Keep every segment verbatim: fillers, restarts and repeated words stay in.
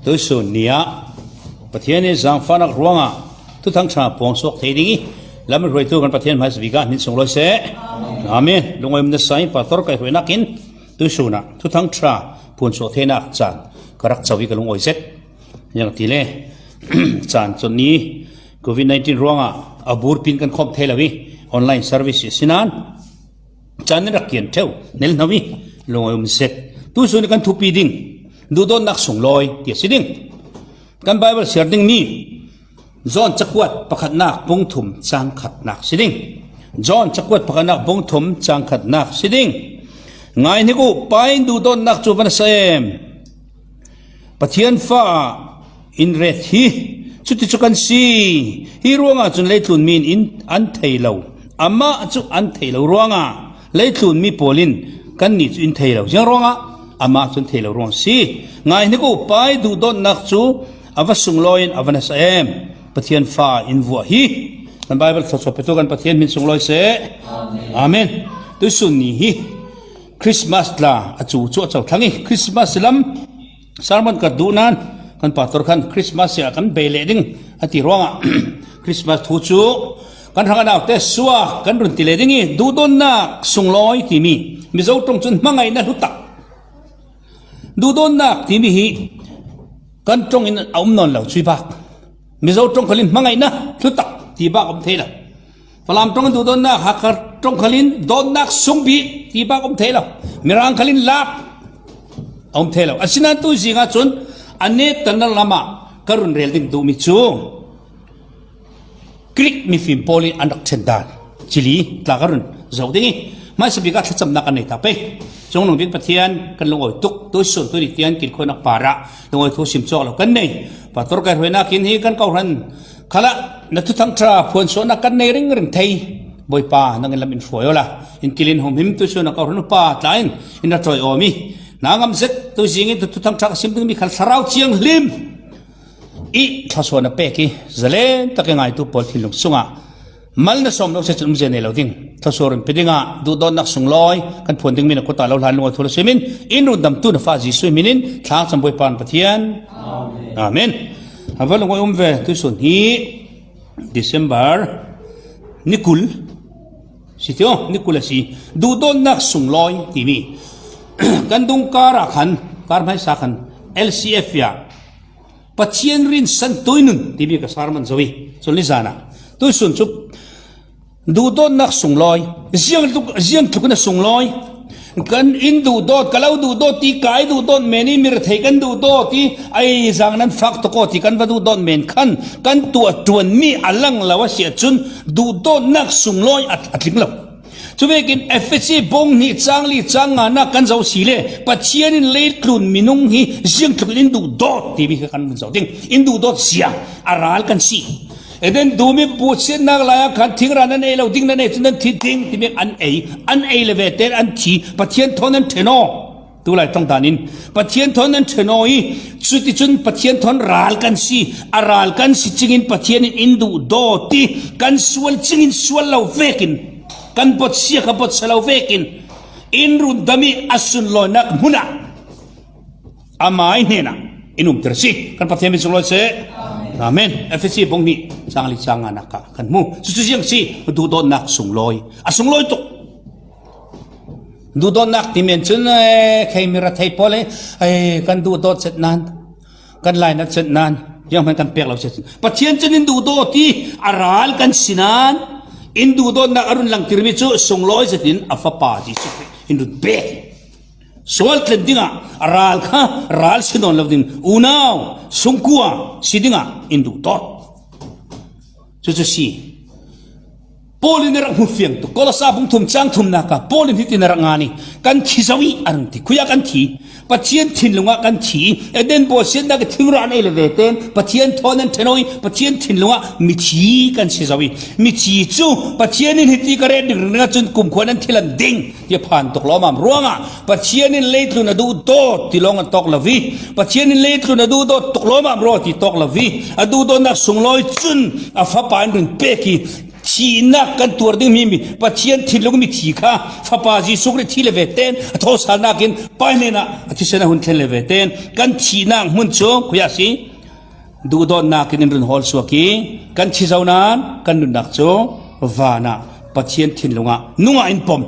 Tusun ni-ah Pathian ii zangfahnak ruangah Thuthang ṭha puang suak thei ding ih lam hruaitu kan Pathian hmaisa bik ah min sunglawi seh. Amen. Lungawi um nasa in pastor kaihhruainak in tusun ah Thuthang ṭha puan suak theinak caan ka rak co ih ka lungawi zet. Ziangahtile caan cun ni covid nineteen ruangah a burpi in kan khawm thei lo ih online service a si nain caan in rak kian ṭheu, nel hno ih lungawi um zet. Tusun ih kan thupi ding duhdawtnak sunglawi ti a si ding. Kan Baibal siar dingmi John cakuat pakhatnak bung thum cang khatnak si ding. John cakuat pakhatnak bung thum cang khatnak si ding. Ngai hnik uh, Pa in duhdawtnak cu va nasa em? Pathian fa ah in ret hi. Cuticun kan si. Hi ruangah cun leitlun mi in an thei lo. Amah cu an thei lo ruangah leitlun mi pawl in kannih cu in thei lo. Ziang ruangah? Amah cu an thei lo ruang si. Ngai hnik uh, Pa ih duhdawtnak cu a va sunglawi in a va nasa em? Pathian fa in vuah hi. Kan Baibal thluachuah petu kan Pathian hmin sunglawi seh. Amen. Tusun ni hi Christmas tla a cu cu a cothlang ih Christmas lam sermon ka duh nain kan pastor khan Christmas ah kan bei leh ding a ti ruangah Christmas thu cu kan hrang a naute suak kan run ti leh ding ih duhdawtnak sunglawi timi Mizo ṭong cun hmangaihna hlutak. Duhdawtnak timi hi kan ṭong in a um nawn lo cuih bak. Mizo ṭong khal in hmangaihna hlutak ti bak a um thei lo. Falam ṭong in duhdawtnak, Hakha ṭong khal in dawtnak sungbik ti bak a um thei lo. Mirang khal in lak a um thei lo. Asinain tuzing ahcun a nektarnak lamah ka run rel ding duhmi cu Greek mifim pawl in an rak ṭhen dan cili tla ka run zoh ding ih hmaisa bik ah thlacamnak kan nei ta pei. Cungnung bik Pathian kan lungawi tuk. Tusun tuni tiang kilkhuanak parah lungawi thu sim cuak lo kan nei. Pastor kaihhruainak in hi kan kawhhran khalah na Thuthang ṭha phuansuahnak kan nei ringring thei. Bawipa, nang in lam in hruai awla in kilin humhim tusun na kawhhran upa tla in in ra ṭawi awm ih na ngam zet tuzing in Thuthang ṭha ka sim dingmi khal Thlarau Thianghlim ih thluasuah na pek ih zalen tak ih ngaitu pawl thinlung sungah mal na sawm lo seh cun umzia nei lo ding. Thluasuah run pe dingah duhdawtnak sunglawi kan phuan dingmi na kut ah lo hlan lungawi thu lo simin in rundamtu na fa Jesuh hmin in thlacam Bawipa Pathian. Amen. A va lungawi um ve tusun hi December ni kul si ti aw, ni kul a si. Duhdawtnak sunglawi timi kan dungkar ah khan, kar hmaisa khan L C F ah Pathian rinsan tuinun timi ka sermon zo ih cun nizan ah tusun cu duhdawtnak sunglawi, ziangtluk, ziangtluk in a sunglawi. Kan in duhdawt, ka lo duhdawt ti, ka i duhdawt men ih mirethei kan duhdawt ih ei zang nan fak tuk aw ti kan va duhdawt men khan kan tuah ṭuanmi a lang lo a si ahcun duhdawtnak sunglawi a, a tling lo. Cuvekin Efesi bung hnih cang li cang nganak kan zoh si le Pathian in leitlun minung hi ziangtluk in in duhdawt timi kha kan vun zoh ding. In duhdawt zia a ral kan si. Eden dum ih buatsiatnak lai ah khan thingram nan ei lo ding, nan ei cun nan thi ding timi an ei. An ei le ve tein an thi. Pathian thawn an ṭhen aw. Tulai ṭong dan in Pathian thawn an ṭhen aw ih cuticun Pathian thawn ral kan si. A ral kan si cingin Pathian in in duhdawt ih kan sual cingin sual lo vekin, kan botsia kha botsia lo vekin in rundam ih a sunlawinak hmun ah amai hnenah in umter a si. Kan Pathian min sunglawi seh. Amen. Efesi bung hnih cang li cang nganak ah kan hmu. Cucu ziang si duhdawtnak sunglawi. A sunglawi tuk. Duhdawtnak ti men cun, eh, kei mirethei pawl eh, eh, kan duhdawt zet nan, kan lainat zet nan, zianghman kan pek lo zet. Pathian cun in duhdawt ih a ral kan si nan, in duhdawtnak a run langtirmi cu sunglawi zetin a Fapa Jesuh Khrih in run pek. Sual tlen dingah a ral kha ral si nawn lo ding, unau sungkua si dingah in duhdawt. Cucu si. Paul in a rak hmufiang tuk. Kolose bung thum cang thumnak ah Paul in hitin a rak ngan ih kan thi zo ih a run ti. Khui ah kan thi? Pathian thinlung ah kan thi. Eden buatsiatnak ih thingram an ei le ve tein Pathian thawn an ṭhen aw ih Pathian thinlung ah mithi kan si zo ih mithi cu Pathian in hiti ka ret ding ringring ahcun kumkhua nan thil an ding. Tiah phan tuk lawmam ruangah Pathian in leitlun a duhdawt ti lawng an tawk lo ih Pathian in leitlun a duhdawt tuk lawmam ruangah ti tawk lo ih a duhdawtnak sunglawi cun a Fapa in run pek ih thihnak kan tuar ding mi, mi Pathian thinlung mithi kha Fapa Jesuh Khrih thi le ve ten a thawhsalnakin Pa hnenah a thisen a hun thlen le ve ten kan thihnak hmun cu khuiah a si. Duhdawtnak in in run hawl suak i kan thi zo nain kan nunnak cu vanah Pathian thinlung ah nungah in pom.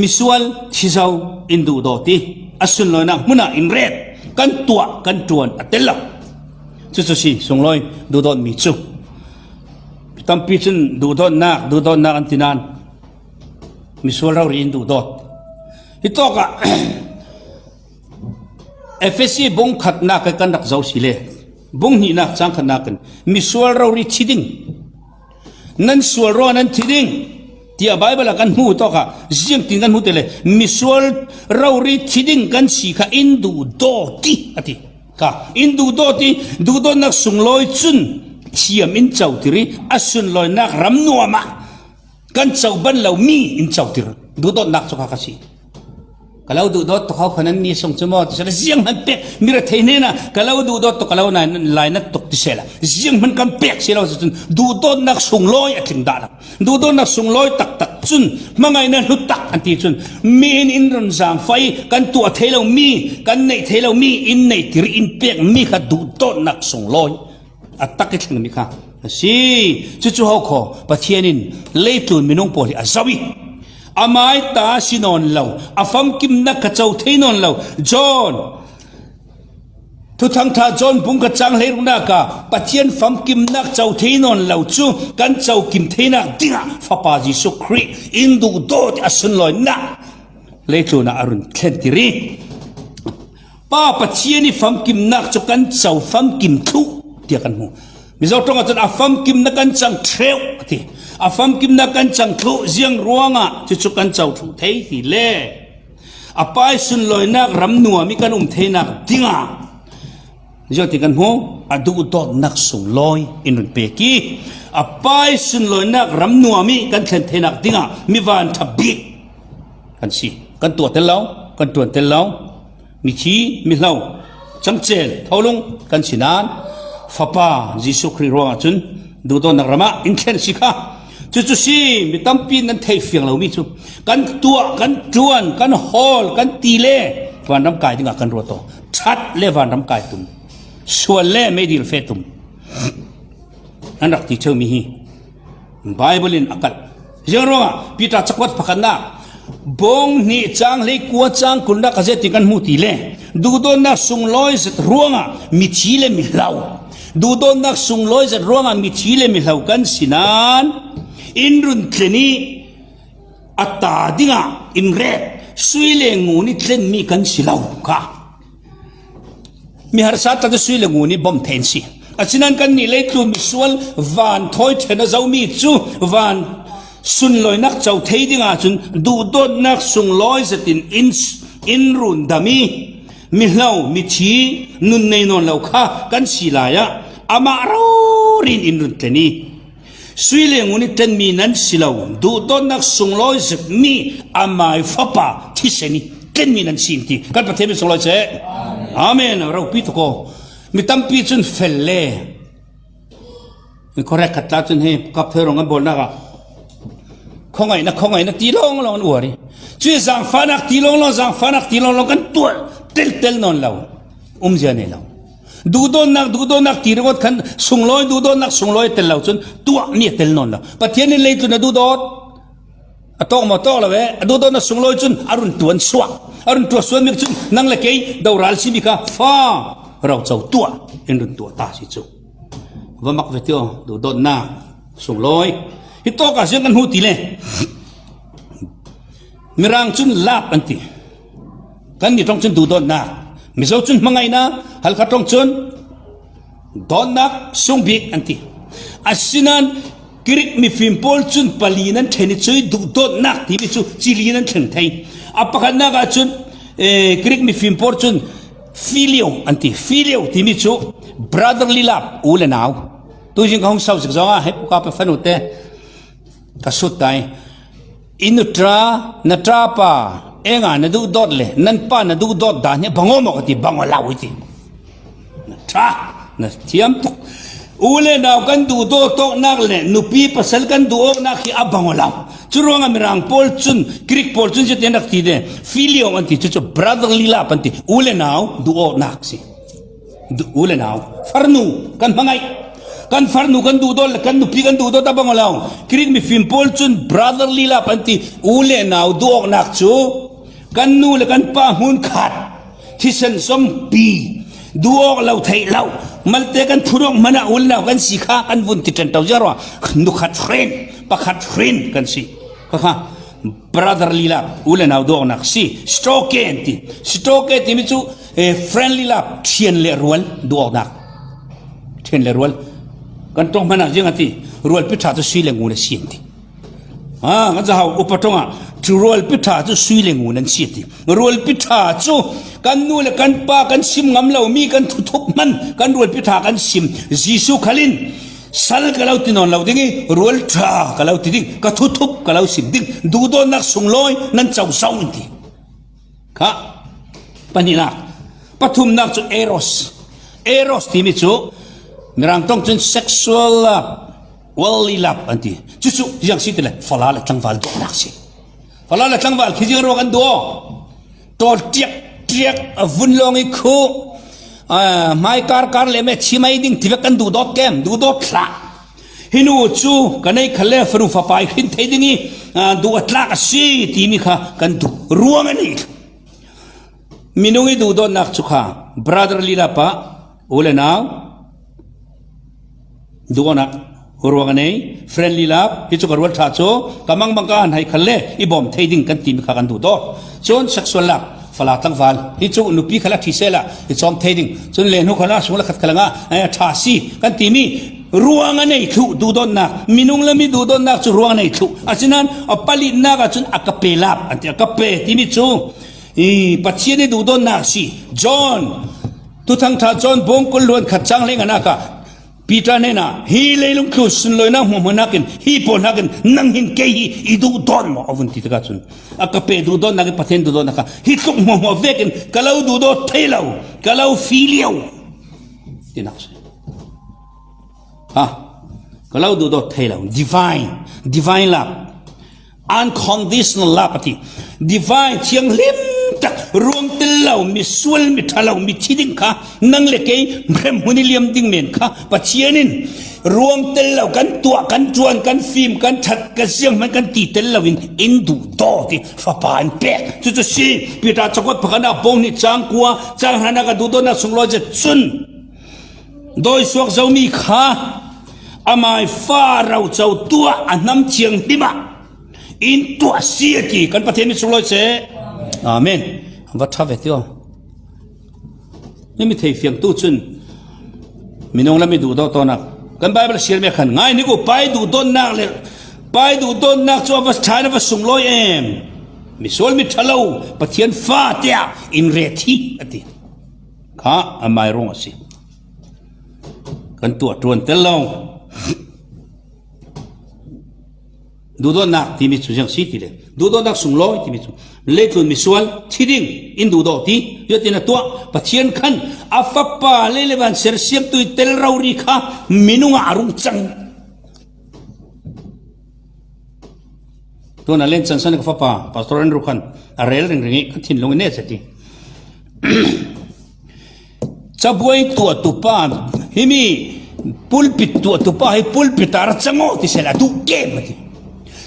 Misual thi zo in duhdawt i a sunlawinak hmun ah in ret, kan tuah kan ṭuan a tel lo. Cucu si sunglawi duhdawtmi cu. Tampi cun duhdawtnak, duhdawtnak an ti nain misual rori in duhdawt. Hitawkah Efesi bung khatnak kan rak zoh si le bung hnihnak cang khatnak in misual rori thi ding, nan sual ruangah nan thi ding, tiah Baibal ah kan hmuh tawkah ziangtin kan hmuh te le misual rori thi ding kan si kha in duhdawt i a ti. Kha in duhdawt i duhdawtnak sunglawi cun thiam in cotir i a sunlawinak ram nuam ah kan coban lo mi in cotir duhdawtnak cu kha ka si. Ka lo duhdawt tuk hau kha nan ni sung cu maw ti seh le zianghman pek mi rethei hnenah ka lo duhdawt tuk, ka lo nai-, lainat tuk ti seh le zianghman kan pek si lo si cun duhdawtnak sunglawi a tling dah lo. Duhdawtnak sunglawi taktak cun hmangaihna hlu tak an ti cun mi in in run zaangfah i kan tuah thei lo mi, kan neih thei lo mi in neihtir in pek mi kha duhdawtnak sunglawi a tak i thlengmi kha a si. Cucu ho kho Pathian in leitlun minung pawl hi a zoh i amai ta si nawn lo, a famkimnak ka co thei nawn lo. John Thuthangṭha John bung khat cang hleiruknak ah Pathian famkimnak co thei nawn lo cu kan co kim theinak dingah Fapa Jesuh Khrih in duhdawt i a sunlawinak leitlun ah a run thlentir i Pa Pathian i famkimnak cu kan co famkim thluh tiah kan hmu. Mizo ṭongah cun a famkimnak kan cang ṭheuh a ti. A famkimnak kan cang thluh ziang ruangah cucu kan co thluh thei ti le a Pa i sunlawinak ram nuam i kan um theinak dingah ziangtin kan hmu, a duhdawtnak sunglawi in run pek i a Pa i sunlawinak ram nuam i kan thlen theinak dingah mi vanṭha bik kan si. Kan tuah tel lo, kan ṭuan tel lo. Mithi, mihlo, cangcel, tholung kan si nain Fapa Jesuh Khrih ruangah cun duhdawtnak ram ah in thlen si kha. Cucu si mi tampi nan theih fiang lomi cu kan tuah, kan ṭuan, kan hawl, kan ti le vanram kai dingah kan ruat aw. Ṭhat le vanram kai tum, sual le meidil fe tum an rak ti ṭheumi hi Baibal in a kalh. Ziang ruangah Piter cakuat pakhatnak bung hnih cang hleikua cang kulnak a zetin kan hmu ti le duhdawtnak sunglawi zet ruangah mithi le mihlo, duhdawtnak sunglawi zet ruangah mithi le mihlo kan si nain in run tlen i a ta dingah in ret sui le ngun i tlenmi kan si lo kha. Mi harsa tak cu sui le ngun i bawmh theih an si. Asinain kannih leitlun misual van thawi ṭhen a zomi cu van sunlawinak co thei dingah cun duhdawtnak sunglawi zetin in, in rundam i mihlo, mithi, nun nei nawn lo kha kan si lai ah amah rori in in run tlen i sui le ngun i tlenmi nan si lo, duhdawtnak sunglawi zetmi amai Fapa thisen i tlenmi nan si in ti. Kan Pathian min sunglawi seh. Amen. Ropi tuk aw. Mi tampi cun fel le khuarek khat tla cun hei kap thei rong an bawlnak ah khuangaihna, khuangaihna ti lawnglawng an uar i cui zaangfahnak ti lawnglawng, zaangfahnak ti lawnglawng kan tuah teltel nawn lo. Umzia nei lo. Duhdawtnak, duhdawtnak ti ringawt khan sunglawi, duhdawtnak sunglawi a tel lo cun tuahmi a tel nawn lo. Pathian in leitlun a duhdawt a tawk maw? Tawk lo e. A duhdawtnak sunglawi cun a run ṭuan suak. A run ṭuan suak mi cun nang le kei doral simi kha fa roco tuah in run tuah ta si cu. Va mak ve tio, duhdawtnak sunglawi. Hi tawkah ziang kan hmu ti le Mirang cun lap an ti. Kannih ṭong cun duhdawtnak, Mizo cun hmangaihna, Halkha ṭong cun dawtnak, sungbik an ti. Asinain Greek mifim pawl cun pali nan ṭhen i cuih duhdawtnak timi cu cili nan thleng thei. A pakhatnak ah cun, eh, Greek mifim pawl cun filio an ti. Filio timi cu brotherly love, u le nau. Tuzing ka hung sau zik zongah hei puka pa fanu te ka sut tai. I nuṭa, na ṭapa, enga na duhdawt le nan pa na duhdawt dan hi bang aw maw ka ti, bang aw lo i ti. Na ṭha, na thiam tuk. U le nau kan duhdawt awknak le nupi pasal kan duh awknak hi a bang aw lo. Curuangah Mirang pawl cun, Greek pawl cun ziatin rak ti de, filio an ti, cucu brotherly love an ti. U le nau duh awknak si. Du-, u le nau, farnu kan hmangaih. Kan farnu kan duhdawt le kan nupi kan duhdawt a bang aw lo. Greek mifim pawl cun brotherly love an ti. U le nau duh awknak cu kan nu le kan pa hmunkhat thisen zompi duh awk lo theih lo. Malte kan phun awk hmanah u le nau kan si kha kan vun ti ṭanṭo ziang ruangah nu khat hrin, pakhat hrin kan si. Kha kha brotherly love, u le nau duh awknak si. Storge an ti. Storge timi cu, eh, friendly love, ṭhian le rual duh awknak. Ṭhian le rual. Kan ṭong hmanah ziang a ti, rualpi ṭha cu sui le ngun a si an ti. Ah, kan caho upa ṭongah cu rualpi ṭha cu sui le ngun an si a ti. Rualpi ṭha cu kan nu le kan pa kan sim ngam lomi kan thuthup hman, kan rualpi ṭha kan sim. Jesuh khal in sal ka lo ti nawn lo ding i, rual ṭha ka lo ti ding, ka thuthup ka lo sim ding, duhdawtnak sunglawi nan co zo an ti. Kha pahnihnak, pathumnak cu eros. Eros timi cu Mirang ṭong cun sexual love, worldly love an ti. Cucu ziang si ti le fala le tlangval duhnak si. Fala le tlangval khi ziang ruang an duh? Ṭawl ṭiak ṭiak a vun lawng i khu, ah, hmai kar kar le me chimai ding tivek kan duhdawt kem, duhdawt thlah. Hi nu cu ka nei khal le fanu fapa i hrin thei ding i, ah, duh a tlak a si timi kha kan duh ruang a nei. Minung i duhdawtnak cu kha brotherly love ah u le nau duhdawtnak ruang a nei, friendly love, hi cu ka rual ṭha cu ka mangbang ka an hai khal le i bawm thei ding kan timi kha kan duhdawt. Cun sexual love, fala tlangval, hi cu nupi khal a ṭhi sehla i cawm thei ding. Cun le hnu khal a sung le khat khal a ngah, eh, ṭha si kan timi ruang a nei thluh duhdawtnak, minung le mi duhdawtnak cu ruang a nei thluh. Asinain a palinak ah cun agape love an ti. Agape timi cu i Pathian i duhdawtnak si. John, Thuthang ṭha John bawngkul luan khat cang hleinganak ah Peter hnenah, "Hi leilung tlun sunlawinak hmuahhmuah nakin, hi pawl nakin nang hin kei hi i duhdawt maw?" a vun ti tikah cun, agape duhdawtnak i Pathian duhdawtnak kha, "Hi tluk hmuahhmuah vekin ka lo duhdawt thei lo, ka lo filio," tinak si. Ha, ka lo duhdawt thei lo, divine, divine love. Unconditional love a ti. Divine, thianghlim tak, ruang tel lo, misual, miṭha lo, mithi ding kha, nang le kei hremhmun i liam ding men kha, Pathian in ruang tel lo, kan tuah, kan ṭuan, kan fim, kan ṭhat, kan sianghman kan ti tel lo in, in duhdaw ti, Fapa in pek. Cucu si, Peter cakuat pakhatnak bawng hnih cang kua, cang hranak a duhdawtnak sunglawi zet cun, dawi suak zomi kha, amai fa roco tuah a hnam thianghlim ah in tuah si a ti, kan Pathian min sunglawi seh. Amen. Va ṭha ve ti aw. Ni mi thei fiang tu cun minung lam i duhdawt awknak kan Baibal siar me khan ngai ni ku pai duhdawtnak le pai duhdawtnak cu a va ṭha in a va sunglawi em. Misual miṭha lo Pathian fa tiah in ret hi a ti. Kha amai ruang a si. Kan tuah ṭuan tel lo. Duhdawtnak timi cu ziang si ti le, duhdawtnak sunglawi timi cu leitlun misual thi ding in duhdaw ti, ziatin a tuah. Pathian khan a Fapa lei le van sersiamtu i tel rori kha minung ah a rung cang. Tuna len cansan ka fapa Pastor Andrew khan a rel ringring i ka thinlung i neh seh ti. Cabuai tuahtu pa, himi pulpit tuahtu pa hi pulpit ah ra cang aw ti sehla duh kem a ti.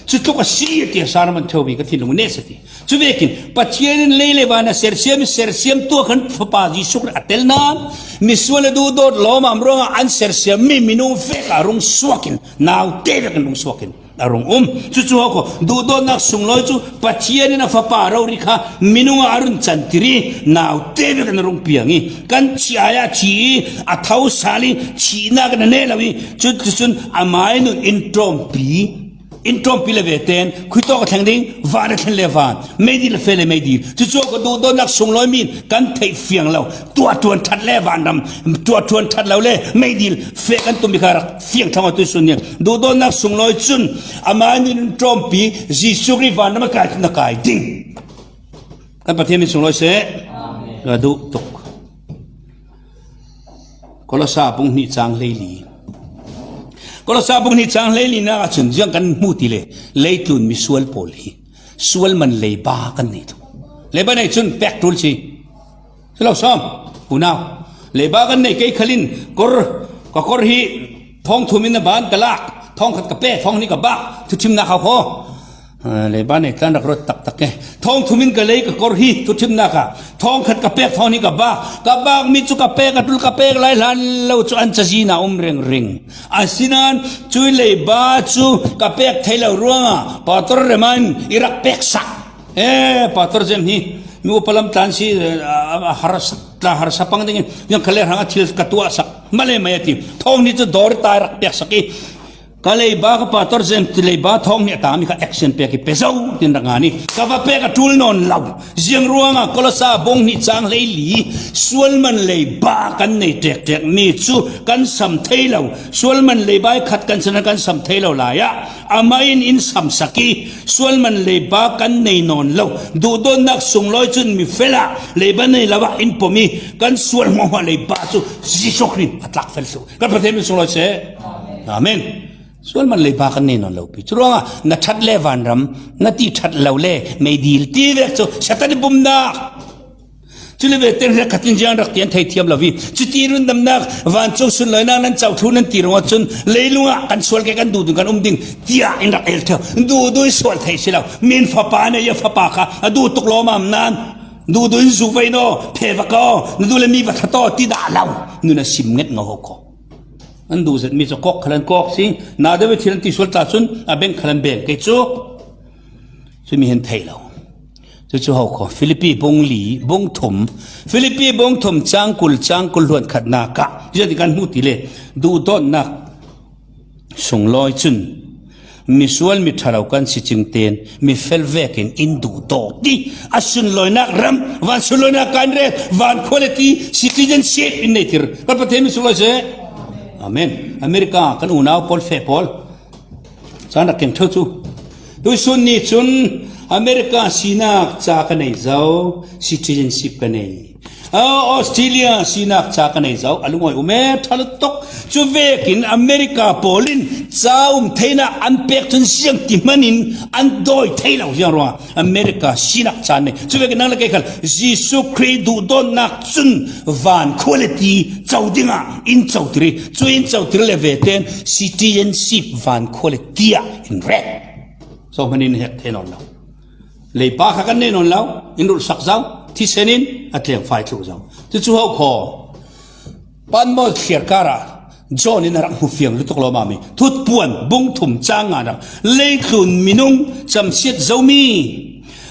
Cutluk a si a ti a sermon theu mi ka thinlung i neh seh ti. Cuvekin Pathian in lei le van a sersiam i sersiamtu a khan Fapa Jesuh Khrih a tel nain misual a duhdawt lawmam ruangah an sersiam mi minung vek ah rung suak in, naute vek in rung suak in a rung um. Cucu hau kho, duhdawtnak sunglawi cu Pathian in a Fapa rori kha minung ah a run cantir i naute vek in a rung piang i kan thih ai ah thi i a tho sal i thihnak in a neh lo i cuticun amai nun in ṭawmpi, in ṭawmpi le ve ten khui tawk a thleng ding, van a thlen le van, meidil a fe le meidil. Cucu ka duhdawtnak sunglawi mi in kan theih fiang lo. Tuah ṭuan ṭhat le vanram, tuah ṭuan ṭhat lo le meidil fe kan tummi kha rak fiang thlang aw tuisun nih. Duhdawtnak sunglawi cun amah nih in ṭawmpi Jesuh Khrih vanram a kai na kai ding. Kan Pathian min sunglawi seh. Ka duh tuk. Kolose bung hnih cang hleili. Kolosa bung hnih chang hleili nak ah cun ziang kan hmu ti le, leitlun misual pawl hi sual man leiba kan nei tu. Leiba nei cun pek ṭul si. Si lo sawm, unau. Leiba kan nei kei khalin kor, ka kor hi thawng thum in a ban ka lak, thawng khat ka pek, thawng hnih ka bak, thuṭhimnak hau kho. Ah, leiba nei tlan rak ruat taktak e. Thawng thum in ka lei ka kor hi, thuṭhimnak ah thawng khat ka pek, thawng hnih ka bak. Ka bakmi cu ka pek a ṭul, ka pek lai hlan lo cu an cazin a um ringring. Asinain cui leiba cu ka pek thei lo ruangah Pastor Reman i rak peksak. Eh, Pastor Jem hi mi upa lam tlan si, eh, a, a harsa, tla harsa pang dingin, yang khale hrang a thil ka tuahsak. Male mai a ti. Thawng hnih cu dawr ta rak peksak i, ka leiba ka Pastor Jem ti leiba thawng hnih a tami kha action pek i pe zo, tin rak ngan i. Ka va pek a ṭul nawn lo. Ziang ruangah Kolosa bung hnih chang hleili sual man leiba kan nei ṭekṭek mi cu kan sam thei lo. Sual man leiba i khat kan sin kan sam thei lo lai ah amah in in samsak i, sual man leiba kan nei nawn lo. Duhdawtnak sunglawi cun mi fel ah leiba nei lo ah in pom i, kan sual hmuahhmuah leiba cu Jesuh Khrih in a tlak fel thluh. Kan Pathian min sunglawi seh. Amen. Sual man leiba kan nei nawn lo pi. Curuangah na ṭhat le vanram, na ti ṭhat lo le meidil ti vek cu Satan i bumnak. Cule ve ten hrekkhat in ziang rak ti an thei thiam lo i, cuti rundamnak, vancung sunlawinak nan cohlu nan ti ruangah cun leilung ah kan sual ke kan duhduh kan um ding tiah in rak el ṭheu. Duhduh in sual thei si lo. Min fapa nei a fapa kha a duh tuk lawmam nan duhduh in zu vei naw, phe va kaw, na duh le mi va that aw ti dah lo. Nun a sim nget ngo ho ko. An duh zetmi cu kawk khal an kawk si, na deuh i thil an ti sual ta cun a beng khal an beng kei cu. Cumi hin thei lo. Cucu ho kho, Filipi bung li, bung thum, Filipi bung thum cang kul, cang kul hluan khatnak ah ziah ti kan hmuh ti le, duhdawtnak sunglawi cun misual mi ṭha lo kan si cing tein mi fel vekin in duhdawt i, a sunlawinak ram, van sunlawinak kan ret, van quality citizenship in nei tir. Kan Pathian min sunglawi seh. Amen. America kan unau pawl feh pawl. Caan rak keng ṭheu cu. Tuisun ni cun America sinak ca ka nei zo, citizenship ka nei. Au, Australia sinak ca ka nei zo, a lungawi um e, ṭha lutuk. Cu vekin America pawl in ca um theinak an pek cun ziang ti hmanh in an dawi thei lo ziang ruangah America sinak ca an nei. Cu vekin nang le kei khal Jesuh Khrih duhdawtnak cun van quality co dingah in cotir i, cu in cotir le ve tein citizenship van quality ah in ret. Zohman in hek thei nawn lo. Leiba kha kan nei nawn lo, in rulhsak zo, thisen in a tlengfai thluh zo. Cucu ho kho. Patmos thliarkar ah John in a rak hmufiang lutuk lawmami Thutpuan bung thum cang nga rak leitlun minung camsiat zomi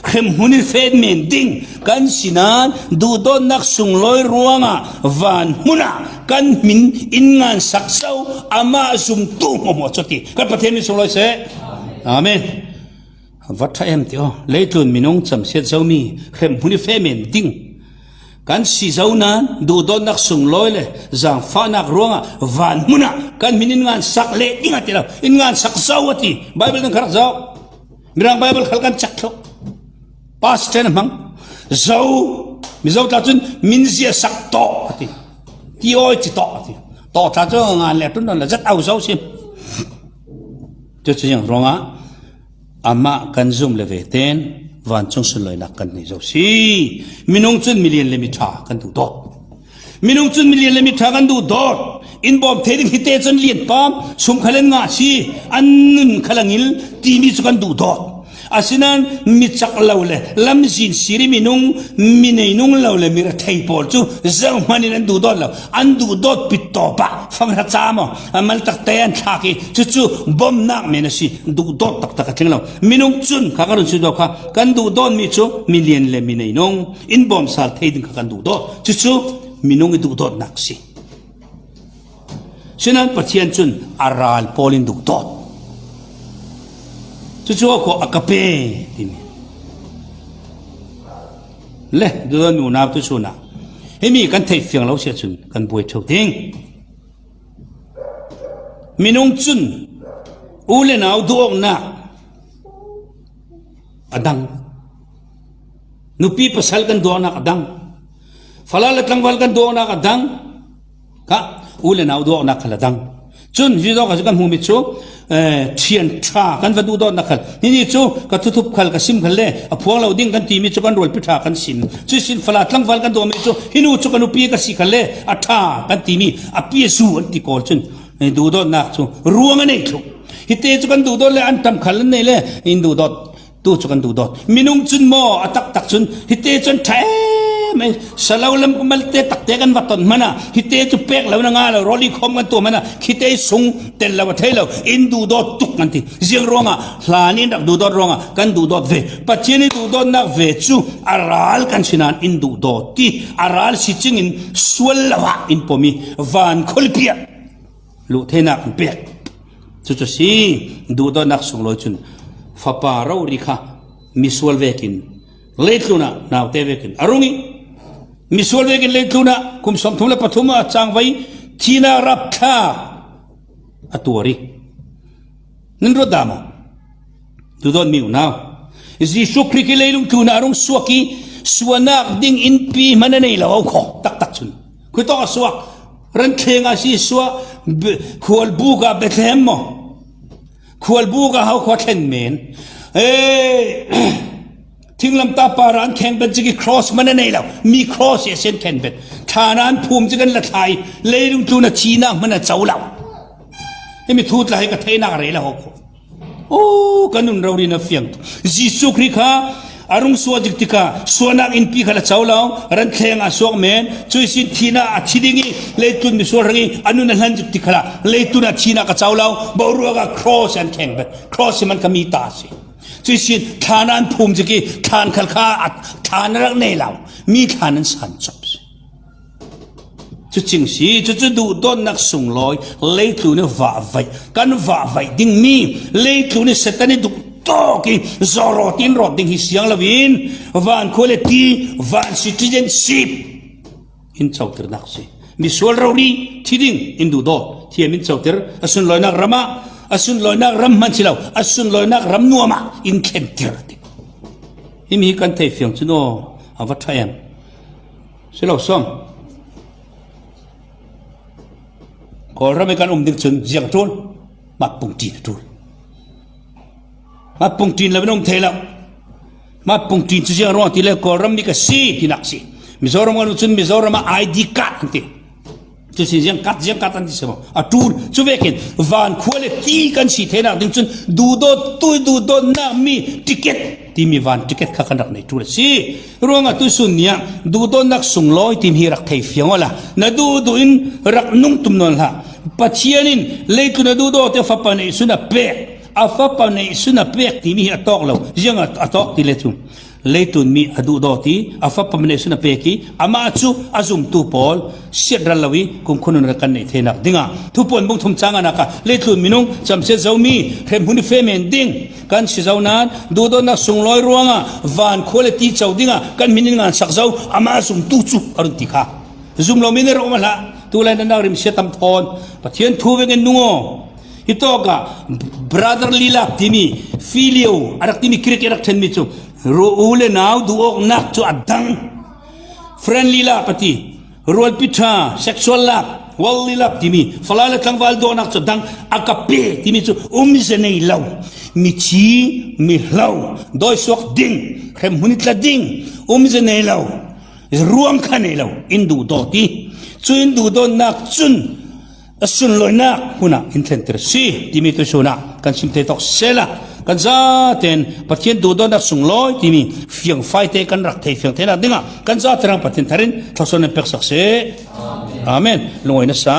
hremhmun in feh men ding kan si nain duhdawtnak sunglawi ruangah van hmun ah kan hmin in ngansak zo amah zumtu hmuahhmuah cu ti. Kan Pathian min sunglawi seh. Amen. Va ṭha em ti aw, leitlun minung camsiat zomi hremhmun i feh men ding kan si zo nain duhdawtnak sunglawi le zaangfahnak ruangah van hmun ah kan hmin in ngansak leh ding a ti lo, in ngansak zo a ti. Bible nan kha rak zoh. Mirang Bible khal kan cak thluh. Past tense hmang. Zo, Mizo tla cun min ziasak tawh a ti. Ti awi ci tawh a ti. Tawh tla cu ngan le ṭun nawn le zat au zo si. Cucu ziang ruangah amah kan zum le ve tein vancung sunlawinak kan nei zo si. Minung cun milian le miṭha kan duhdawt. Minung cun milian le miṭha kan duhdawt. In bawm thei ding hi te cun lianpam sum khal an ngah si, an nun khal a ngil timi cu kan duhdawt. Asinain mi cak lo le lamzin siri minung, mi nei nung lo le mi rethei pawl cu zohman in an duhdawt lo. An duhdawt pitawp ah fanghra ca maw, a maltak te an thlak i, cucu bawmhnak men a si, duhdawt taktak a tling lo. Minung cun, kha ka run si dawk kha, kan duhdawtmi cu milian le mi nei nung, in bawmsal thei ding kha kan duhdawt. Cucu minung i duhdawtnak si. Sinain Pathian cun a ral pawl in duhdawt. Cucu a khuah a ka pe timi. Le, duhdawtmi unau tu sunah himi kan theih fiang lo si ahcun kan buai ṭheu ding. Minung cun u le nau duhawknak a dang. Nupi pasal kan duhawknak a dang. Fala le tlangval kan duhawknak a dang. Kha, u le nau duhawknak khal a dang. Cun hi zawk ah kan hmuhmi cu, eh, ṭhian ṭha kan va duhdawtnak khal. Hini cu ka thuthup khal, ka sim khal le a phuang lo ding kan timi cu kan rualpi ṭha kan sim. Cuihsin fala tlangval kan duhmi cu hinu cu ka nupi ka si khal le a ṭha kan timi a piazu an ti kawl cun, eh, duhdawtnak cu ruang a nei thluh. Hite cu kan duhdawt le an ṭam khal an nei le in duhdawt. Tu cu kan duhdawt. Minung cun maw a taktak cun hite cun ṭha em, salo lam malte takte kan va ton hmanh ah, hite cu pek lo na nga lo, rawlih khawm kan tuah hmanh ah, khite sung tel lo a thei lo, in duhdawt tuk kan ti. Ziang ruangah hlan in rak duhdawt ruangah kan duhdawt ve. Pathian i duhdawtnak ve cu a ral kan si nain in duhdawt ti, a ral si cingin sual lo ah in pom i van khualipi ah luh theinak in pek. Cucu si, duhdawtnak sunglawi cun fapa rori kha misual vekin leitlun ah naute vekin a rung i, misual vekin leitlun ah kum sawmthum le pathum ah cangvai thihnak rapthlak a tuar i, nan ruat dah maw? Duhdawtmi unau, Jesuh Khrih khi leilung tlun ah a rung suak i suahnak ding innpi hmanh a nei lo, au kho taktak cun. Khuitawk a suak, ran thleng ah si suah, Be-, khualbuk ah Bethlehem maw? Khualbuk ah hau khua thlen men. Ee, thinglamtah par ah an kheng bet zik i cross hmanh a nei lo. Mi cross i a sen khen bet. Thlan ah an phum zik an la thlai. Leilung tlun ah thihnak hmanh a co lo. Himi thu tla hi ka theihnak a rei lo, au kho. Oh, ka nun rori na fiang. Jesuh Khrih kha a rung suah zik tikah suahnak innpi khal a co lo, ran thleng ah suak men, cuihsin thihnak a thi ding i leitlun misual hrang i a nun a hlan zik tikah leitlun ah thihnak a co lo, boruak ah cross an kheng bet, cross i man kha mi ta a si. Cuihsin thlan an phum zik i thlan khal kha a thlan a rak nei lo, mi thlan an san cop si. Cucing si, cucu duhdawtnak sunglawi, leitlun i vahvaih, kan vahvaih dingmi, leitlun i Satan i duhtawk i zawrawt in rawt ding hi siang loin, van khualipi, van citizenship in cotirnak si. Misual rori, thi ding in duhdawt, thiam in cotir, a sunlawinak ram ah, a sunlawinak ram hman si lo, a sunlawinak ram nuam ah in thlentir ding. Himi hi kan thei fiang cun aw, a va ṭha em. Si lo sawm. Kawlram i kan um ding cun ziang a ṭul? Mapung ṭin a ṭul. Mapung ṭin lo in um thei lo. Mapung ṭin cu ziang ruang ti le Kawlram mi ka si tinak si. Mizoram kan um cun Mizoram ah I D card an ti. Cusin ziang card, ziang card an ti si maw? A ṭul. Cu vekin van khualipi kan si theinak ding cun duhdawt tu, duhdawtnak mi ticket timi van ticket kha kan rak nei ṭul a si. Ruangah tuisun ni ah duhdawtnak sunglawi timi hi rak thei fiang awla, na duhduh in rak nung tum nawn hlah. Pathian in leitlun a duhdawt i a fapa neihsun a pek, a fapa neihsun a pek timi hi a tawk lo. Ziang a, a tawk ti le cu, leitlun mi a duhdawt i a fapa neihsun a pek i amah cu a zumtu pawl siatral lo i kumkhua nunnak kan neih theinak dingah Thupuan bung thum cang a nak ah leitlun minung camsiat zomi hremhmun i feh men ding kan si zo nain duhdawtnak sunglawi ruangah van khualipi co dingah kan hmin in ngansak zo amah zumtu cu a run ti kha. Zum lomi nih rak um a hlah. Tulai nan rak rim sia tam thawn Pathian thu vekin nung aw. Hi tawkah brotherly love timi, filio a rak timi, Greek i rak ṭhenmi cu ru-, u le nau duh awknak cu a dang. Friendly love a ti. Rualpi ṭha, sexual love, worldly love timi, fala le tlangval duhnak cu a dang, agape timi cu umze nei lo, mithi, mihlo, dawisuak ding, hremhmun i tla ding, umze nei lo, ruang kha nei lo, in duhdawt i. Cu in duhdawtnak cun a sunlawinak hmun ah in thlentir a si timi tuisun ah kan sim thei tawk sehla, kan zaten Pathian duhdawtnak sunglawi timi fiangfai te kan rak thei fiang theinak dingah kan zate hrang Pathian thar in thluasuah nan pek sak seh. Amen. Lungawi nasa.